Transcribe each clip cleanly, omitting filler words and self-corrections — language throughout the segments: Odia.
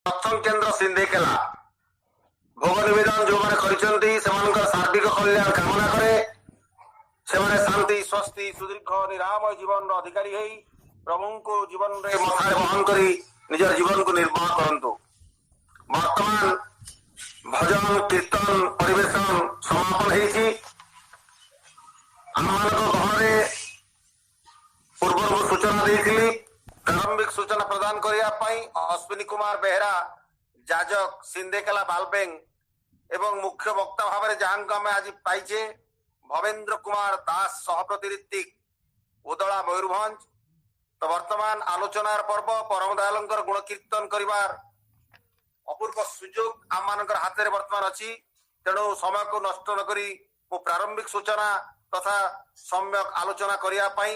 ସତ୍ସଙ୍ଗ କେନ୍ଦ୍ର ସିନ୍ଧେକେଲା ଭୋଗ ନିବେଦନ ଯୋଉମାନେ କରିଛନ୍ତି, ସେମାନଙ୍କର ସାର୍ବିକ କଲ୍ୟାଣ କାମନା କରେ। ସେମାନେ ଶାନ୍ତି, ସ୍ୱସ୍ତି, ସୁଦୀର୍ଘ, ନିରାମୟ ଜୀବନର ଅଧିକାରୀ ହେଇ ପ୍ରଭୁଙ୍କୁ ଜୀବନରେ ମଥାରେ ବହନ କରି ନିଜର ଜୀବନକୁ ନିର୍ବାହ କରନ୍ତୁ। ବର୍ତ୍ତମାନ ଭଜନ କୀର୍ତ୍ତନ ପରିବେଷଣ ସମାପନ ହେଇଛି। ଆମମାନଙ୍କ ଗହଣରେ ପୂର୍ବରୁ ମୁଁ ସୂଚନା ଦେଇଥିଲି, ପ୍ରାରମ୍ଭିକ ସୂଚନା ପ୍ରଦାନ କରିବା ପାଇଁ ଅଶ୍ୱିନୀ କୁମାର ବେହେରା, ଯାଜକ, ସିନ୍ଧେକେଲା, ବାଲବେଙ୍ଗ ଏବଂ ମୁଖ୍ୟ ବକ୍ତା ଭାବରେ ଯାହାଙ୍କୁ ଆମେ ଆଜି ପାଇଛେ, ଭବେନ୍ଦ୍ର କୁମାର ଦାସ, ସହପ୍ରତି ଋତ୍ୱିକ, ଉଦଳା, ମୟୂରଭଞ୍ଜ। ତ ବର୍ତ୍ତମାନ ଆଲୋଚନାର ପର୍ବ, ପରମ ଦୟାଲଙ୍କର ଗୁଣ କୀର୍ତ୍ତନ କରିବାର ଅପୂର୍ବ ସୁଯୋଗ ଆମମାନଙ୍କର ହାତରେ ବର୍ତ୍ତମାନ ଅଛି। ତେଣୁ ସମୟକୁ ନଷ୍ଟ ନ କରି ମୁଁ ପ୍ରାରମ୍ଭିକ ସୂଚନା ତଥା ସମ୍ୟକ ଆଲୋଚନା କରିବା ପାଇଁ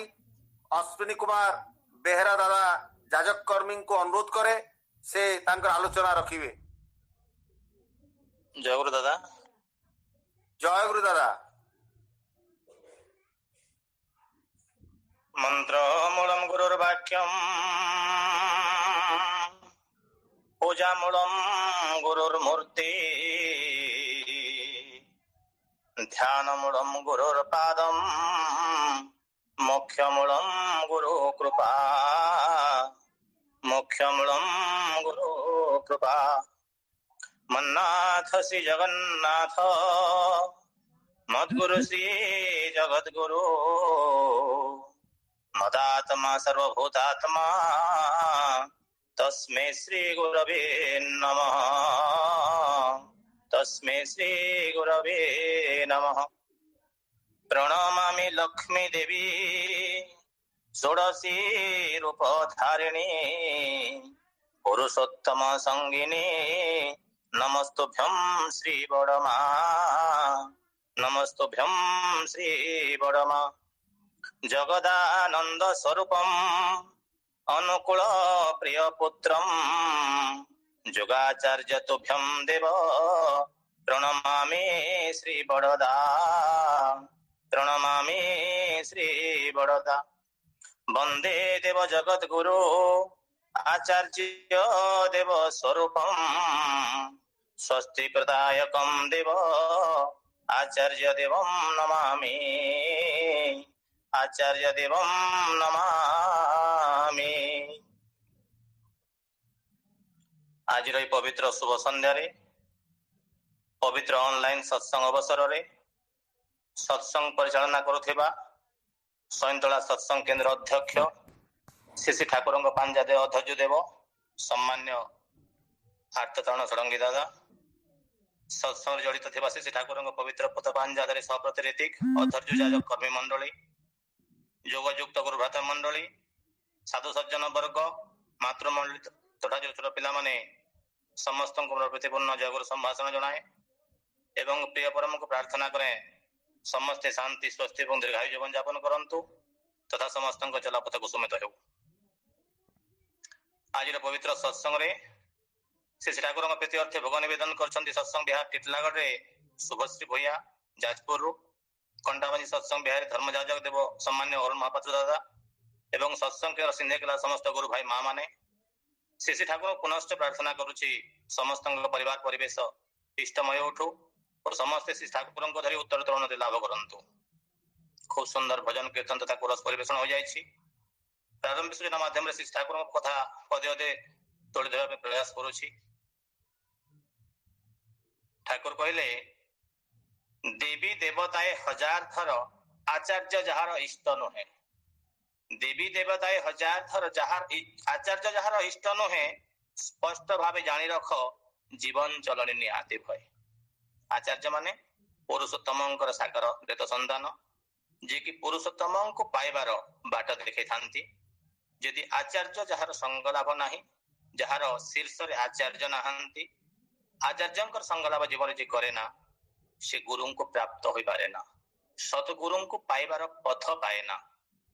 ଅଶ୍ୱିନୀ କୁମାର ବେହେରା ଦାଦା, ଯାଜକ କର୍ମୀଙ୍କୁ ଅନୁରୋଧ କରେ, ସେ ତାଙ୍କର ଆଲୋଚନା ରଖିବେ। ଜୟଗୁରୁ ଦାଦା। ଜୟ ଗୁରୁ ଦାଦା। ମନ୍ତ୍ର ମୂଳಂ ଗୁରୁର୍ବାକ୍ୟಂ, ପୂଜା ମୂଳಂ ଗୁରୁର୍ମୂର୍ତ୍ତି, ଧ୍ୟାନ ମୂଳಂ ଗୁରୁର୍ପାଦಂ, ମୋକ୍ଷ ମୂଳಂ ଗୁରୁ କୃପା, ମୋକ୍ଷ ମୂଳಂ ଗୁରୁ କୃପା। ମନ୍ନାଥ ଶ୍ରୀ ଜଗନ୍ନାଥ, ମଦ୍ଗୁରୁ ଶ୍ରୀ ଜଗଦ୍ଗୁରୁ, ମଦାତ୍ମା ସର୍ବଭୂତାତ୍ମା, ତସ୍ମୈ ଶ୍ରୀ ଗୁରବେ ନମଃ, ତସ୍ମୈ ଶ୍ରୀ ଗୁରବେ ନମଃ। ପ୍ରଣମାମି ଲକ୍ଷ୍ମୀ ଦେବୀ, ଷୋଡ଼ଶୀ ରୂପ ଧାରିଣୀ, ପୁରୁଷୋତ୍ତମ ସଙ୍ଗିନୀ, ନମସ୍ତୁଭ୍ୟಂ ଶ୍ରୀ ବଡ଼ମା, ନମସ୍ତୁଭ୍ୟಂ ଶ୍ରୀ ବଡ଼ମା। ଜଗଦାନନ୍ଦ ସ୍ୱରୂପಂ, ଅନୁକୂଳ ପ୍ରିୟ ପୁତ୍ରಂ, ଯୋଗାଚାର୍ଯ୍ୟ ତୁଭ୍ୟಂ ଦେବ, ପ୍ରଣମାମି ଶ୍ରୀ ବଡ଼ଦା, ପ୍ରଣମାମି ଶ୍ରୀ ବଡ଼ଦା। ବନ୍ଦେ ଦେବ ଜଗଦ୍ଗୁରୁ, ଆଚାର୍ଯ୍ୟ ଦେବ ସ୍ୱରୂପಂ, ସ୍ୱସ୍ତି ପ୍ରଦାୟକಂ ଦେବ, ଆଚାର୍ଯ୍ୟ ଦେବಂ ନମାମି, ଆଚାର୍ଯ୍ୟ ଦେବಂ ନମାମି। ଆଜିର ଏହି ପବିତ୍ର ଶୁଭ ସନ୍ଧ୍ୟାରେ, ପବିତ୍ର ଅନଲାଇନ ସତ୍ସଙ୍ଗ ଅବସରରେ ସତ୍ସଙ୍ଗ ପରିଚାଳନା କରୁଥିବା ସଇନ୍ତଳା ସତ୍ସଙ୍ଗ କେନ୍ଦ୍ର ଅଧ୍ୟକ୍ଷ ଶ୍ରୀ ଶ୍ରୀ ଠାକୁରଙ୍କ ପାଞ୍ଜାଦେବ ଅଧ୍ୟକ୍ଷ ଦେବ ସମ୍ମାନ୍ୟ ଆର୍ତ୍ତତ୍ରାଣ ଷଡ଼ଙ୍ଗୀ ଦାଦା, ସତ୍ସଙ୍ଗରେ ଜଡ଼ିତ ଥିବା ଶ୍ରୀ ଶ୍ରୀ ଠାକୁରଙ୍କ ପବିତ୍ର ପଥ ପାଞ୍ଜାଦାରେ ସହପ୍ରତି ଋତ୍ୱିକ, ଅଧ୍ୟକ୍ଷ, ଯାଜକ କର୍ମୀ ମଣ୍ଡଳୀ, ଯୋଗଯୁକ୍ତ ଗୁରୁଭ୍ରାତା ମଣ୍ଡଳୀ, ସାଧୁ ସଜ୍ଜନ ବର୍ଗ, ମାତୃମଣ୍ଡଳୀ ତଥା ଛୋଟ ଛୋଟ ପିଲାମାନେ, ସମସ୍ତଙ୍କୁ ମୋର ପ୍ରତିପୂର୍ଣ୍ଣ ଜୟଗୁରୁ ସମ୍ଭାଷଣ ଜଣାଏ ଏବଂ ପ୍ରିୟ ପରମକୁ ପ୍ରାର୍ଥନା କରେ, ସମସ୍ତେ ଶାନ୍ତି, ସ୍ୱସ୍ତି ଏବଂ ଦୀର୍ଘାୟୁ ଜୀବନ ଯାପନ କରନ୍ତୁ ତଥା ସମସ୍ତଙ୍କ ଚଲାପଥ କୁସୁମିତ ହେଉ। ଆଜିର ପବିତ୍ର ସତ୍ସଙ୍ଗରେ ଶ୍ରୀ ଶ୍ରୀ ଠାକୁରଙ୍କ ପ୍ରୀତି ଅର୍ଥେ ଭୋଗ ନିବେଦନ କରିଛନ୍ତି ସତ୍ସଙ୍ଗ ବିହାର ଟିଟଲାଗଡ଼ରେ ଶୁଭଶ୍ରୀ ଭୂୟା ଯାଜପୁରରୁ, କଣ୍ଟାବାଞ୍ଜି ସତ୍ସଙ୍ଗ ବିହାରୀ ଧର୍ମଯାଜକ ଦେବ ସମ୍ମାନ୍ୟ ଅରୁଣ ମହାପାତ୍ର ଦାଦା ଏବଂ ସତ୍ସଙ୍ଗ କେନ୍ଦ୍ର ସିନ୍ଧେକେଲା ସମସ୍ତ ଗୁରୁ ଭାଇ ମା ମାନେ। ଶ୍ରୀ ଶ୍ରୀ ଠାକୁରଙ୍କୁ ପୁନଶ୍ଚ ପ୍ରାର୍ଥନା କରୁଛି, ସମସ୍ତଙ୍କ ପରିବାର ପରିବେଶ ଇଷ୍ଟମୟ ଉଠୁ ଓ ସମସ୍ତେ ଶ୍ରୀ ଠାକୁରଙ୍କ ଧରି ଉତ୍ତରୋତ୍ତର ଉନ୍ନତି ଲାଭ କରନ୍ତୁ। ଖୁବ ସୁନ୍ଦର ଭଜନ କୀର୍ତ୍ତନ ତଥା କୋରସ ପରିବେଷଣ ହୋଇଯାଇଛି। ପ୍ରାରମ୍ଭିକ ସୂଚନା ମାଧ୍ୟମରେ ଶ୍ରୀ ଠାକୁରଙ୍କ କଥା ପଦେ ପଦେ ତୋଳି ଧରିବା ପାଇଁ ପ୍ରୟାସ କରୁଛି। ଠାକୁର କହିଲେ, ଦେବୀ ଦେବତାଏ ହଜାର ଥର, ଆଚାର୍ଯ୍ୟ ଯାହାର ଇଷ୍ଟ ନୁହେଁ। ଦେବୀ ଦେବତାଏ ହଜାର ଥର, ଯାହାର ଆଚାର୍ଯ୍ୟ ଯାହାର ଇଷ୍ଟ ନୁହେଁ, ସ୍ପଷ୍ଟ ଭାବେ ଜାଣି ରଖ, ଜୀବନ ଚଲଣି ନିହାତି ଭୟ। ଆଚାର୍ଯ୍ୟ ମାନେ ପୁରୁଷୋତ୍ତମଙ୍କର ସାଗର ବେଦ ସନ୍ତାନ, ଯିଏକି ପୁରୁଷୋତ୍ତମଙ୍କୁ ପାଇବାର ବାଟ ଦେଖେଇଥାନ୍ତି। ଯଦି ଆଚାର୍ଯ୍ୟ ଯାହାର ସଙ୍ଗ ଲାଭ ନାହିଁ, ଯାହାର ଶୀର୍ଷରେ ଆଚାର୍ଯ୍ୟ ନାହାନ୍ତି, ଆଚାର୍ଯ୍ୟଙ୍କର ସଙ୍ଗ ଲାଭ ଜୀବନରେ ଯିଏ କରେ ନା, ସେ ଗୁରୁଙ୍କୁ ପ୍ରାପ୍ତ ହୋଇପାରେ ନା, ସଦଗୁରୁଙ୍କୁ ପାଇବାର ପଥ ପାଏ ନା,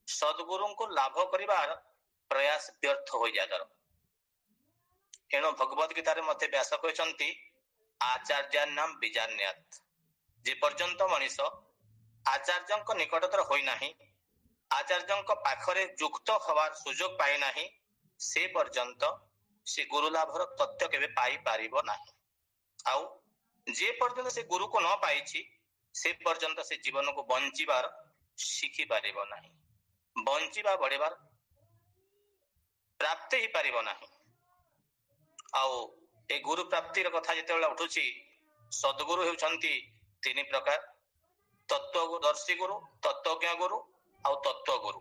ସଦଗୁରୁଙ୍କୁ ଲାଭ କରିବାର ପ୍ରୟାସ ବ୍ୟର୍ଥ ହୋଇଯାଏ ତାର। ଏଣୁ ଭଗବତ ଗୀତାରେ ମଧ୍ୟ ବ୍ୟାସ କହିଛନ୍ତି, ଆଚାର୍ଯ୍ୟାନାମ ବିଜାନ୍ୟାତ। ଯେ ପର୍ଯ୍ୟନ୍ତ ମଣିଷ ଆଚାର୍ଯ୍ୟଙ୍କ ନିକଟତର ହୋଇନାହିଁ, ଆଚାର୍ଯ୍ୟଙ୍କ ପାଖରେ ଯୁକ୍ତ ହବାର ସୁଯୋଗ ପାଇନାହିଁ, ସେ ପର୍ଯ୍ୟନ୍ତ ସେ ଗୁରୁ ଲାଭର ତଥ୍ୟ କେବେ ପାଇପାରିବ ନାହିଁ। ଆଉ ଯେ ପର୍ଯ୍ୟନ୍ତ ସେ ଗୁରୁକୁ ନ ପାଇଛି ସେ ପର୍ଯ୍ୟନ୍ତ ସେ ଜୀବନକୁ ବଞ୍ଚିବାର ଶିଖି ପାରିବ ନାହିଁ, ବଞ୍ଚିବା ବଢିବାର ପ୍ରାପ୍ତି ହେଇପାରିବ ନାହିଁ। ଆଉ ଏ ଗୁରୁ ପ୍ରାପ୍ତିର କଥା ଯେତେବେଳେ ଉଠୁଛି, ସଦଗୁରୁ ହେଉଛନ୍ତି ତିନି ପ୍ରକାର: ତତ୍ତ୍ୱଦର୍ଶୀ ଗୁରୁ, ତତ୍ତ୍ୱଜ୍ଞ ଗୁରୁ ଆଉ ତତ୍ତ୍ୱ ଗୁରୁ।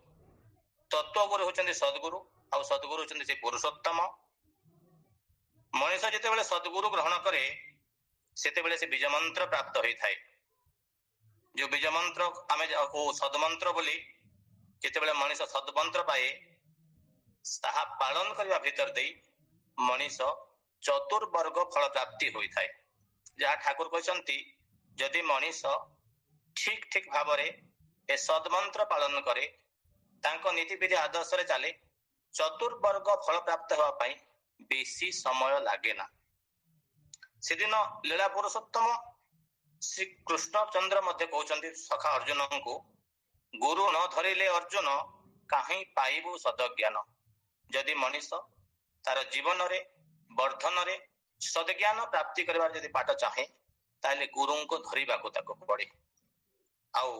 ତତ୍ତ୍ୱ ଗୁରୁ ହେଉଛନ୍ତି ସଦଗୁରୁ, ଆଉ ସଦଗୁରୁ ହେଉଛନ୍ତି ସେ ପୁରୁଷୋତ୍ତମ। ମଣିଷ ଯେତେବେଳେ ସଦଗୁରୁ ଗ୍ରହଣ କରେ ସେତେବେଳେ ସେ ବୀଜ ମନ୍ତ୍ର ପ୍ରାପ୍ତ ହୋଇଥାଏ। ଯୋଉ ବୀଜ ମନ୍ତ୍ର ଆମେ କହୁ ସଦମନ୍ତ୍ର ବୋଲି, ଯେତେବେଳେ ମଣିଷ ସଦମନ୍ତ୍ର ପାଏ ତାହା ପାଳନ କରିବା ଭିତର ଦେଇ ମଣିଷ ଚତୁର୍ବର୍ଗ ଫଳ ପ୍ରାପ୍ତି ହୋଇଥାଏ। ଯାହା ଠାକୁର କହିଛନ୍ତି, ଯଦି ମଣିଷ ଠିକ ଠିକ ଭାବରେ ଏ ସଦମନ୍ତ୍ର ପାଳନ କରେ, ତାଙ୍କ ନୀତିବିଧି ଆଦର୍ଶରେ ଚାଲେ, ଚତୁର୍ବର୍ଗ ଫଳ ପ୍ରାପ୍ତ ହେବା ପାଇଁ ବେଶୀ ସମୟ ଲାଗେ ନା। ସେଦିନ ଲୀଳା ପୁରୁଷୋତ୍ତମ ଶ୍ରୀ କୃଷ୍ଣଚନ୍ଦ୍ର ମଧ୍ୟ କହୁଛନ୍ତି ସଖା ଅର୍ଜୁନଙ୍କୁ, ଗୁରୁ ନ ଧରିଲେ ଅର୍ଜୁନ କାହିଁ ପାଇବୁ ସଦଜ୍ଞାନ। ଯଦି ମଣିଷ ତାର ଜୀବନରେ ବର୍ଦ୍ଧନରେ ସଦଜ୍ଞାନ ପ୍ରାପ୍ତି କରିବାର ଯଦି ବାଟ ଚାହେଁ, ତାହେଲେ ଗୁରୁଙ୍କୁ ଧରିବାକୁ ତାକୁ ପଡେ। ଆଉ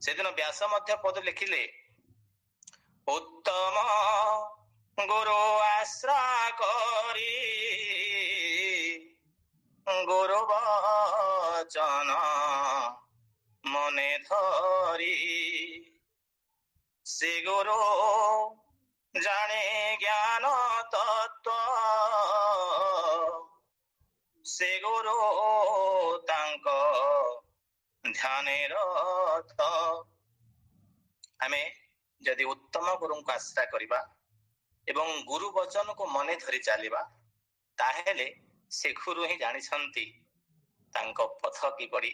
ସେଦିନ ବ୍ୟାସ ମଧ୍ୟ ପଦ ଲେଖିଲେ, ଉତ୍ତମ ଗୁରୁ ଆଶ୍ରା କରି ଗୁରୁ ବଚନ ମନେ ଧରି, ସେ ଗୁରୁ ଜାଣେ ଜ୍ଞାନ ତତ୍ତ୍ୱ, ସେ ଗୁରୁ ତାଙ୍କ ଧ୍ୟାନେ ରତ। ଆମେ ଯଦି ଉତ୍ତମ ଗୁରୁଙ୍କୁ ଆଶ୍ରା କରିବା ଏବଂ ଗୁରୁ ବଚନକୁ ମନେ ଧରି ଚାଲିବା, ତାହେଲେ ସେ ଗୁରୁ ହିଁ ଜାଣିଛନ୍ତି ତାଙ୍କ ପଥ କିପରି,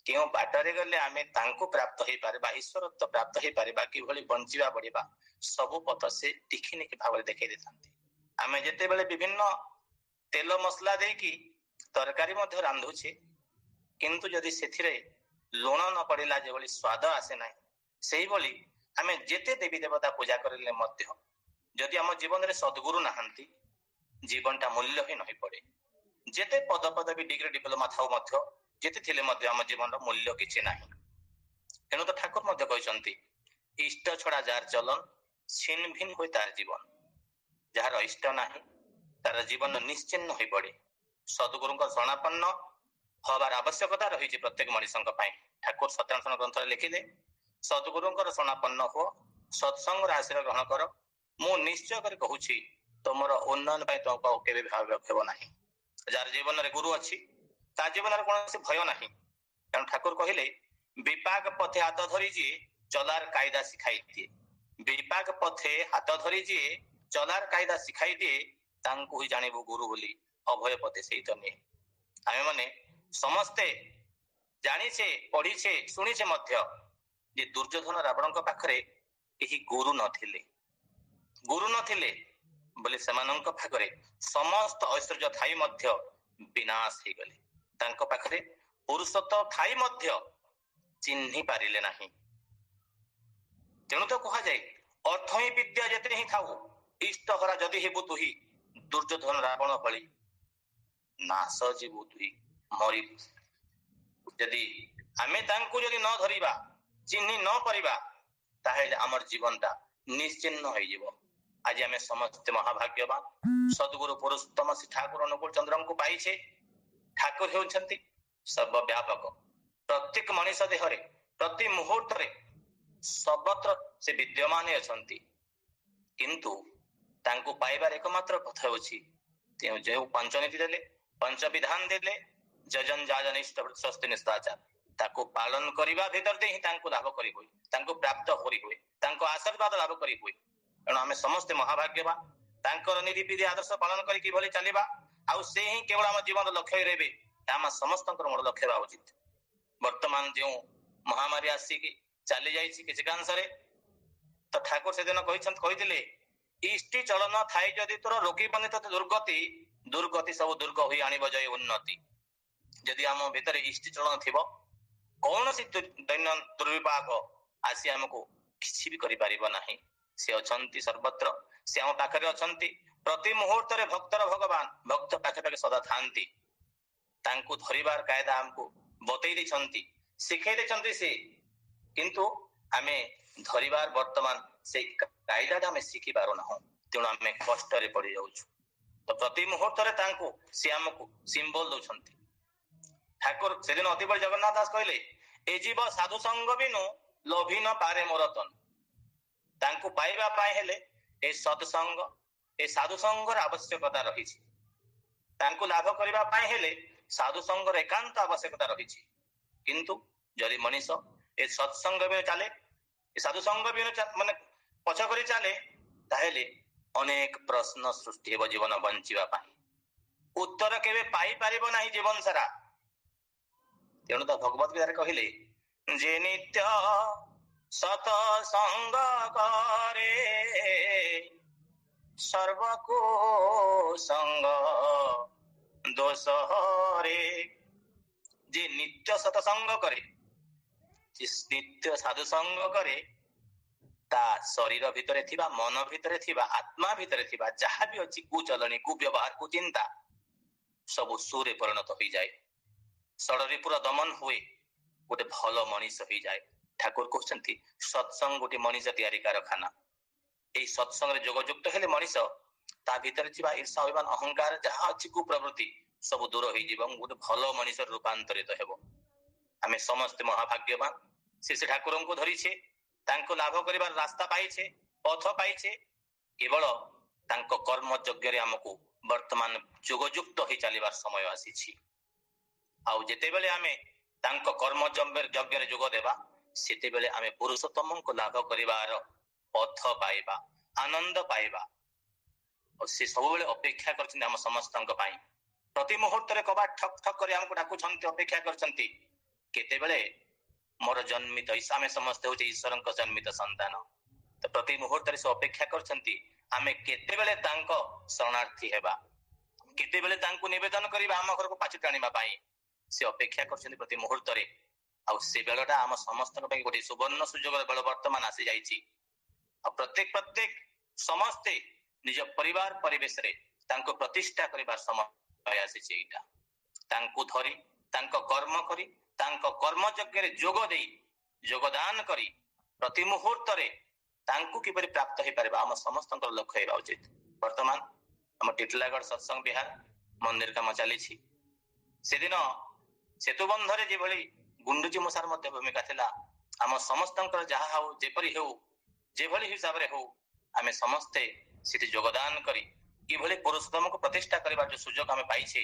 କେଉଁ ବାଟରେ ଗଲେ ଆମେ ତାଙ୍କୁ ପ୍ରାପ୍ତ ହେଇପାରିବା, ଈଶ୍ୱରତ୍ୱ ପ୍ରାପ୍ତ ହେଇପାରିବା, କିଭଳି ବଞ୍ଚିବା ବଢିବା, ସବୁ ପଥ ସେ ଟିଖିନିଖି ଭାବରେ ଦେଖେଇ ଦେଇଥାନ୍ତି। ଆମେ ଯେତେବେଳେ ବିଭିନ୍ନ ତେଲ ମସଲା ଦେଇକି ତରକାରୀ ମଧ୍ୟ ରାନ୍ଧୁଛେ, କିନ୍ତୁ ଯଦି ସେଥିରେ ଲୁଣ ନ ପଡିଲା ଯେଭଳି ସ୍ୱାଦ ଆସେ ନାହିଁ, ସେଇଭଳି ଆମେ ଯେତେ ଦେବୀ ଦେବତା ପୂଜା କରିଲେ ମଧ୍ୟ ଯଦି ଆମ ଜୀବନରେ ସଦ୍ଗୁରୁ ନାହାନ୍ତି, ଜୀବନଟା ମୂଲ୍ୟ ହିଁ ନହି ପଡେ। ଯେତେ ପଦ ପଦବୀ ଡିଗ୍ରୀ ଡିପ୍ଲୋମା ଥାଉ ମଧ୍ୟ, ଯେତେ ଥିଲେ ମଧ୍ୟ ଆମ ଜୀବନର ମୂଲ୍ୟ କିଛି ନାହିଁ। ତେଣୁ ତ ଠାକୁର ମଧ୍ୟ କହିଛନ୍ତି, ଇଷ୍ଟ ଛଡା ଯାର ଚଲନ ଛିନ ଭିନ୍ନ ହୁଏ ତାର ଜୀବନ। ଯାହାର ଇଷ୍ଟ ନାହିଁ ତାର ଜୀବନ ନିଶ୍ଚିନ୍ନ ହୋଇ ପଡେ। ସଦ୍ଗୁରୁଙ୍କ ଶରଣାପନ୍ନ ହବାର ଆବଶ୍ୟକତା ରହିଛି ପ୍ରତ୍ୟେକ ମଣିଷଙ୍କ ପାଇଁ। ଠାକୁର ସତ୍ୟାନୁସରଣ ଗ୍ରନ୍ଥରେ ଲେଖିଲେ, ସଦ୍ଗୁରୁଙ୍କର ଶରଣାପନ୍ନ ହୁଅ, ସତ୍ସଙ୍ଗର ଆଶ୍ରୟ ଗ୍ରହଣ କର, ମୁଁ ନିଶ୍ଚୟ କରି କହୁଛି ତୁମର ଉନ୍ନୟନ ପାଇଁ ତୁମକୁ ଆଉ କେବେ ଭାବିବାକୁ ହେବ ନାହିଁ। ଯାହାର ଜୀବନରେ ଗୁରୁ ଅଛି ତା ଜୀବନରେ କୌଣସି ଭୟ ନାହିଁ। ତେଣୁ ଠାକୁର କହିଲେ, ବିପାକ ପଥେ ହାତ ଧରି ଯିଏ ଚଲାର କାଇଦା ଶିଖାଇ ଦିଏ। ବିପାକ ପଥେ ହାତ ଧରି ଯିଏ ଚଲାର କାଇଦା ଶିଖାଇ ଦିଏ, ତାଙ୍କୁ ହିଁ ଜାଣିବୁ ଗୁରୁ ବୋଲି, ଅଭୟ ପଥେ ସେଇ ତ ନିଏ। ଆମେ ମାନେ ସମସ୍ତେ ଜାଣିଛେ, ପଢିଛେ, ଶୁଣିଛେ ମଧ୍ୟ ଯେ ଦୁର୍ଯ୍ୟୋଧନ ରାବଣଙ୍କ ପାଖରେ କେହି ଗୁରୁ ନଥିଲେ। ଗୁରୁ ନଥିଲେ ବୋଲି ସେମାନଙ୍କ ପାଖରେ ସମସ୍ତ ଐଶ୍ୱର୍ଯ୍ୟ ଥାଇ ମଧ୍ୟ ବିନାଶ ହେଇଗଲେ। ତାଙ୍କ ପାଖରେ ପୁରୁଷତ୍ୱ ଥାଇ ମଧ୍ୟ ଚିହ୍ନି ପାରିଲେ ନାହିଁ। ତେଣୁ ତ କୁହାଯାଏ, ଅର୍ଥ ହିଁ ବିଦ୍ୟା ଯେତେ ହିଁ ଥାଉ, ଇଷ୍ଟହରା ଯଦି ହେବୁ ତୁହି, ଦୁର୍ଯ୍ୟୋଧନ ରାବଣ ଭଳି ନାଶ ଯିବୁ ତୁହି, ମରିବୁ। ଯଦି ଆମେ ତାଙ୍କୁ ଯଦି ନ ଧରିବା, ଚିହ୍ନି ନ ପାରିବା, ତାହେଲେ ଆମର ଜୀବନଟା ନିଶ୍ଚିହ୍ନ ହେଇଯିବ। ଆଜି ଆମେ ସମସ୍ତେ ମହାଭାଗ୍ୟବାନ, ସଦ୍ଗୁରୁ ପୁରୁଷୋତ୍ତମ ଶ୍ରୀ ଠାକୁର ଅନୁକୂଳ ଚନ୍ଦ୍ରଙ୍କୁ ପାଇଛେ। ଠାକୁର ହେଉଛନ୍ତି ସର୍ବବ୍ୟାପକ, ପ୍ରତ୍ୟେକ ମଣିଷ ଦେହରେ ପ୍ରତି ମୁହୂର୍ତ୍ତରେ ସର୍ବତ୍ର ସେ ବିଦ୍ୟମାନ ଅଛନ୍ତି। କିନ୍ତୁ ତାଙ୍କୁ ପାଇବାର ଏକମାତ୍ର ପଥ ହେଉଛି ଯେଉଁ ପଞ୍ଚନୀତି ଦେଲେ, ପଞ୍ଚବିଧାନ ଦେଲେ, ଯଜନ ଯାଜନ ଇଷ୍ଟ ସ୍ୱସ୍ତି ନିଷ୍ଠାଚାର, ତାକୁ ପାଳନ କରିବା ଭିତରେ ଦେଇ ହିଁ ତାଙ୍କୁ ଲାଭ କରି ହୁଏ, ତାଙ୍କୁ ପ୍ରାପ୍ତ କରି ହୁଏ, ତାଙ୍କ ଆଶୀର୍ବାଦ ଲାଭ କରି ହୁଏ। ତେଣୁ ଆମେ ସମସ୍ତେ ମହାଭାଗ୍ୟବାନ, ତାଙ୍କର ନୀତିବିଧି ଆଦର୍ଶ ପାଳନ କରି କିଭଳି ଚାଲିବା, ଆଉ ସେ ହିଁ କେବଳ ଆମ ଜୀବନର ଲକ୍ଷ୍ୟ ହୋଇ ରହିବେ, ଆମ ସମସ୍ତଙ୍କର ମୂଳ ଲକ୍ଷ୍ୟ ହେବା ଉଚିତ। ବର୍ତ୍ତମାନ ଯେଉଁ ମହାମାରୀ ଆସିକି ଚାଲି ଯାଇଛି କିଛିକାଂଶରେ, ତ ଠାକୁର ସେଦିନ କହିଥିଲେ, ଇଷ୍ଟି ଚଳନ ଥାଇ ଯଦି ତୋର ରୋକିବନି ତୋତେ ଦୁର୍ଗତି, ଦୁର୍ଗତି ସବୁ ଦୁର୍ଗ ହୋଇ ଆଣିବ ଜୟ ଉନ୍ନତି। ଯଦି ଆମ ଭିତରେ ଇଷ୍ଟି ଚଳନ ଥିବ, କୌଣସି ଦୈନ୍ୟ ଦୁର୍ବିପାକ ଆସି ଆମକୁ କିଛି ବି କରିପାରିବ ନାହିଁ। ସେ ଅଛନ୍ତି ସର୍ବତ୍ର, ସେ ଆମ ପାଖରେ ଅଛନ୍ତି। ପ୍ରତି ମୁହୂର୍ତ୍ତରେ ଭକ୍ତର ଭଗବାନ ଭକ୍ତ ପାଖେ ପାଖେ ସଦା ଥାନ୍ତି। ତାଙ୍କୁ ଧରିବାର କାୟଦା ଆମକୁ ବତେଇ ଦେଇଛନ୍ତି, ଶିଖେଇ ଦେଇଛନ୍ତି ସେ। କିନ୍ତୁ ଆମେ ଧରିବାର ବର୍ତ୍ତମାନ ସେଇ କାଇଦାଟା ଆମେ ଶିଖି ପାରୁନାହୁଁ, ତେଣୁ ଆମେ କଷ୍ଟରେ ପଡି ଯାଉଛୁ। ତ ପ୍ରତି ମୁହୂର୍ତ୍ତରେ ତାଙ୍କୁ ସେ ଆମକୁ ସିମ୍ବଲ ଦଉଛନ୍ତି ଠାକୁର। ସେଦିନ ଅତିବଡି ଜଗନ୍ନାଥ ଦାସ କହିଲେ, ଏ ଜୀବ ସାଧୁ ସଙ୍ଗ ବିନୁ ଲୋଭି ନ ପାରେ ମୋର ତନୁ। ତାଙ୍କୁ ପାଇବା ପାଇଁ ହେଲେ ଏ ସତ୍ସଙ୍ଗ, ଏ ସାଧୁ ସଙ୍ଗର ଆବଶ୍ୟକତା ରହିଛି। ତାଙ୍କୁ ଲାଭ କରିବା ପାଇଁ ହେଲେ ସାଧୁ ସଙ୍ଗର ଏକାନ୍ତ ଆବଶ୍ୟକତା ରହିଛି। କିନ୍ତୁ ଯଦି ମଣିଷ ଏ ସତ୍ସଙ୍ଗ ବିନୁ ଚାଲେ, ଏ ସାଧୁ ସଙ୍ଗ ବିନୁ ମାନେ ପଛ କରି ଚାଲେ, ତାହେଲେ ଅନେକ ପ୍ରଶ୍ନ ସୃଷ୍ଟି ହେବ ଜୀବନ ବଞ୍ଚିବା ପାଇଁ। ଉତ୍ତର କେବେ ପାଇପାରିବ ନାହିଁ ଜୀବନ ସାରା। ତେଣୁ ତ ଭଗବତ ଗୀତାରେ କହିଲେ ଯେ ନିତ୍ୟ ସତସଙ୍ଗ କରେ ସର୍ବକୁ ସଙ୍ଗ ଦୋଷ ହରେ। ଯେ ନିତ୍ୟ ସତସଙ୍ଗ କରେ, ଯେ ନିତ୍ୟ ସାଧୁ ସଙ୍ଗ କରେ, ତା ଶରୀର ଭିତରେ ଥିବା, ମନ ଭିତରେ ଥିବା, ଆତ୍ମା ଭିତରେ ଥିବା ଯାହା ବି ଅଛି କୁଚଲଣି, କୁବ୍ୟବହାର, କୁଚିନ୍ତା ସବୁ ସୁରେ ପରିଣତ ହୋଇଯାଏ। ଷଡ଼ରିପୁର ଦମନ ହୁଏ, ଗୋଟେ ଭଲ ମଣିଷ ହେଇଯାଏ। ଠାକୁର କହୁଛନ୍ତି ସତ୍ସଙ୍ଗ ଗୋଟେ ମଣିଷ ତିଆରି କାରଖାନା। ଏଇ ସତ୍ସଙ୍ଗରେ ଯୋଗଯୁକ୍ତ ହେଲେ ମଣିଷ ତା ଭିତରେ ଥିବା ଈର୍ଷା, ଅଭିମାନ, ଅହଙ୍କାର ଯାହା ଅଛି କୁପ୍ରବୃତ୍ତି ସବୁ ଦୂର ହେଇଯିବ ଏବଂ ଗୋଟେ ଭଲ ମଣିଷରେ ରୂପାନ୍ତରିତ ହେବ। ଆମେ ସମସ୍ତେ ମହାଭାଗ୍ୟବାନ, ସେ ସେ ଠାକୁରଙ୍କୁ ଧରିଛେ, ତାଙ୍କୁ ଲାଭ କରିବାର ରାସ୍ତା ପାଇଛେ, ପଥ ପାଇଛେ। କେବଳ ତାଙ୍କ କର୍ମ ଯଜ୍ଞରେ ଆମକୁ ବର୍ତ୍ତମାନ ଯୋଗଯୁକ୍ତ ହେଇ ଚାଲିବାର ସମୟ ଆସିଛି। ଆଉ ଯେତେବେଳେ ଆମେ ତାଙ୍କ କର୍ମ ଯଜ୍ଞରେ ଯୋଗ ଦେବା, ସେତେବେଳେ ଆମେ ପୁରୁଷୋତ୍ତମଙ୍କୁ ଲାଭ କରିବାର ପଥ ପାଇବା, ଆନନ୍ଦ ପାଇବା। ଆଉ ସେ ସବୁବେଳେ ଅପେକ୍ଷା କରିଛନ୍ତି ଆମ ସମସ୍ତଙ୍କ ପାଇଁ। ପ୍ରତି ମୁହୂର୍ତ୍ତରେ କବାଟ ଠକ୍ ଠକ୍ କରି ଆମକୁ ଡାକୁଛନ୍ତି, ଅପେକ୍ଷା କରିଛନ୍ତି କେତେବେଳେ ମୋର ଜନ୍ମିତ, ଆମେ ସମସ୍ତେ ହଉଛେ ଈଶ୍ୱରଙ୍କ ଜନ୍ମିତ ସନ୍ତାନ। ତ ପ୍ରତି ମୁହୂର୍ତ୍ତରେ ସେ ଅପେକ୍ଷା କରିଛନ୍ତି ଆମେ କେତେବେଳେ ତାଙ୍କ ଶରଣାର୍ଥୀ ହେବା, କେତେବେଳେ ତାଙ୍କୁ ନିବେଦନ କରିବା ଆମ ଘରକୁ ପାଚୁଟି ଆଣିବା ପାଇଁ। ସେ ଅପେକ୍ଷା କରିଛନ୍ତି ପ୍ରତି ମୁହୂର୍ତ୍ତରେ। ଆଉ ସେ ବେଳଟା ଆମ ସମସ୍ତଙ୍କ ପାଇଁ ଗୋଟେ ସୁବର୍ଣ୍ଣ ସୁଯୋଗର ବେଳ ବର୍ତ୍ତମାନ ଆସିଯାଇଛି। ଆଉ ପ୍ରତ୍ୟେକ ପ୍ରତ୍ୟେକ ସମସ୍ତେ ନିଜ ପରିବାର ପରିବେଶରେ ତାଙ୍କୁ ପ୍ରତିଷ୍ଠା କରିବାର ସମୟ ଆସିଛି ଏଇଟା। ତାଙ୍କୁ ଧରି, ତାଙ୍କ କର୍ମ କରି, ତାଙ୍କ କର୍ମ ଯଜ୍ଞରେ ଯୋଗ ଦେଇ, ଯୋଗଦାନ କରି ପ୍ରତି ମୁହୂର୍ତ୍ତରେ ତାଙ୍କୁ କିପରି ପ୍ରାପ୍ତ ହେଇପାରିବା ଆମ ସମସ୍ତଙ୍କର ଲକ୍ଷ୍ୟ ହେବା ଉଚିତ। ବର୍ତ୍ତମାନ ଆମ ଟିଟିଲାଗଡ଼ ସତ୍ସଙ୍ଗ ବିହାର ମନ୍ଦିର କାମ ଚାଲିଛି। ସେଦିନ ସେତୁବନ୍ଧରେ ଯେଭଳି ଗୁଣ୍ଡୁଚି ମୂଷାର ମଧ୍ୟ ଭୂମିକା ଥିଲା, ଆମ ସମସ୍ତଙ୍କର ଯାହା ହଉ, ଯେପରି ହେଉ, ଯେଭଳି ହିସାବରେ ହଉ, ଆମେ ସମସ୍ତେ ସେଠି ଯୋଗଦାନ କରି କିଭଳି ପୁରୁଷୋତ୍ତମକୁ ପ୍ରତିଷ୍ଠା କରିବାର ଯୋଉ ସୁଯୋଗ ଆମେ ପାଇଛେ,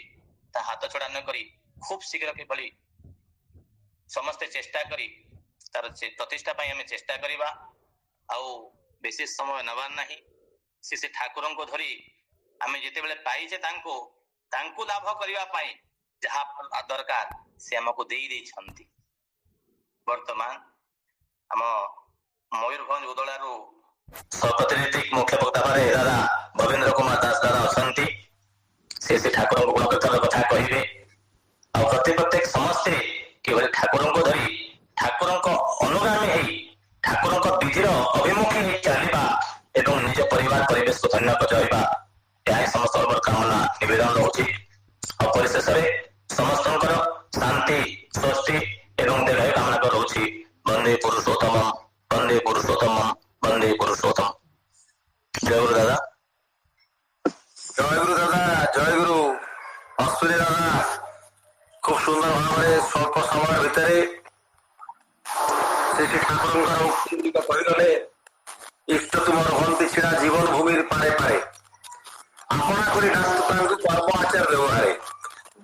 ତା ହାତ ଛଡା ନ କରି ଖୁବ ଶୀଘ୍ର କିଭଳି ସମସ୍ତେ ଚେଷ୍ଟା କରି ତାର ପ୍ରତିଷ୍ଠା ପାଇଁ ଆମେ ଚେଷ୍ଟା କରିବା। ଆଉ ବେଶୀ ସମୟ ନେବାର ନାହିଁ। ସେ ସେ ଠାକୁରଙ୍କୁ ଧରି ଆମେ ଯେତେବେଳେ ପାଇଛେ ତାଙ୍କୁ, ତାଙ୍କୁ ଲାଭ କରିବା ପାଇଁ ଯାହା ଦରକାର ସେ ଆମକୁ ଦେଇ ଦେଇଛନ୍ତି। ବର୍ତ୍ତମାନ ଆମ ମୟୂରଭଞ୍ଜ ଉଦଳାରୁ ପ୍ରତିନିଧି ମୁଖ୍ୟ ବକ୍ତା ଭାବରେ ଦାଦା ଭବେନ୍ଦ୍ର କୁମାର ଦାସ ଦାଦା ଅଛନ୍ତି। ସେ ସେ ଠାକୁରଙ୍କ ଗୁଣକୀର୍ତ୍ତନ କଥା କହିବେ। ଆଉ ପ୍ରତି ପ୍ରତ୍ୟେକ ସମସ୍ତେ କିଭଳି ଠାକୁରଙ୍କୁ ଧରି ଠାକୁରଙ୍କ ଅନୁଗାମୀ ହେଇ ଠାକୁରଙ୍କ ବିଧିର ଅଭିମୁଖୀ ହେଇ ଚାଲିବା ଏବଂ ନିଜ ପରିବାର ପରିବେଶକୁ ଧନ୍ୟ କରିବା, ଏହା ହିଁ ସମସ୍ତଙ୍କର କାମନା ନିବେଦନ ରହୁଛି। ଆଉ ପରିଶେଷରେ ସମସ୍ତଙ୍କର ଶାନ୍ତି, ସ୍ୱସ୍ତି ଏବଂ ଦୀର୍ଘାୟୁ କାମନା ରହୁଛି। ବନ୍ଦେ ପୁରୁଷୋତ୍ତମ, ବନ୍ଦେ ପୁରୁଷୋତ୍ତମ, ବନ୍ଦେ ପୁରୁଷୋତ୍ତମ। ଜୟ ଗୁରୁ ଦାଦା। ଜୟ ଗୁରୁ ଦାଦା, ଜୟ ଗୁରୁ। ଅଶ୍ୱିନୀ ଦାଦା ଖୁବ ସୁନ୍ଦର ଭାବରେ ସ୍ୱଳ୍ପ ସମୟ ଭିତରେ ଶ୍ରୀ ଶ୍ରୀ ଠାକୁରଙ୍କର ଉକ୍ତି ଗୁଡ଼ିକ କହିଗଲେ। ଇଷ୍ଟ ତୁମର ହୁଅନ୍ତି ଛିଡ଼ା ଜୀବନ ଭୂମିର ପାରେ ପାରେ, ଆପଣା କରି ଡାକୁ ତାଙ୍କୁ କର୍ମ ଆଚାର ବ୍ୟବହାରେ।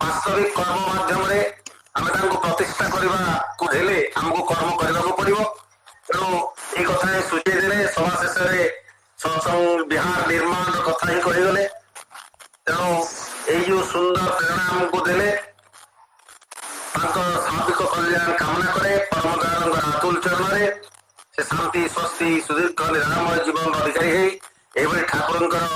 ବାସ୍ତବିକ କର୍ମ ମାଧ୍ୟମରେ ଆମେ ତାଙ୍କୁ ପ୍ରତିଷ୍ଠା କରିବାକୁ ହେଲେ ଆମକୁ କର୍ମ କରିବାକୁ ପଡିବ। ତେଣୁ ଏଇ କଥା ହିଁ ସୂଚେଇ ଦେଲେ। ସଭା ଶେଷରେ ସତ୍ସଙ୍ଗ ବିହାର ନିର୍ମାଣର କଥା ହିଁ କହିଗଲେ। ତେଣୁ ଏଇ ଯୋଉ ସୁନ୍ଦର ପ୍ରେରଣା ଆମକୁ ଦେଲେ, ତାଙ୍କ ସାର୍ବିକ କଲ୍ୟାଣ କାମନା କରେ ପରମ ଦୟାଳଙ୍କର ଆତୁଲ ଚରଣରେ। ସେ ଶାନ୍ତି, ସ୍ୱସ୍ତି, ସୁଦୀର୍ଘ, ନିରାମୟ ଜୀବନର ଅଧିକାରୀ ହେଇ ଏଇଭଳି ଠାକୁରଙ୍କର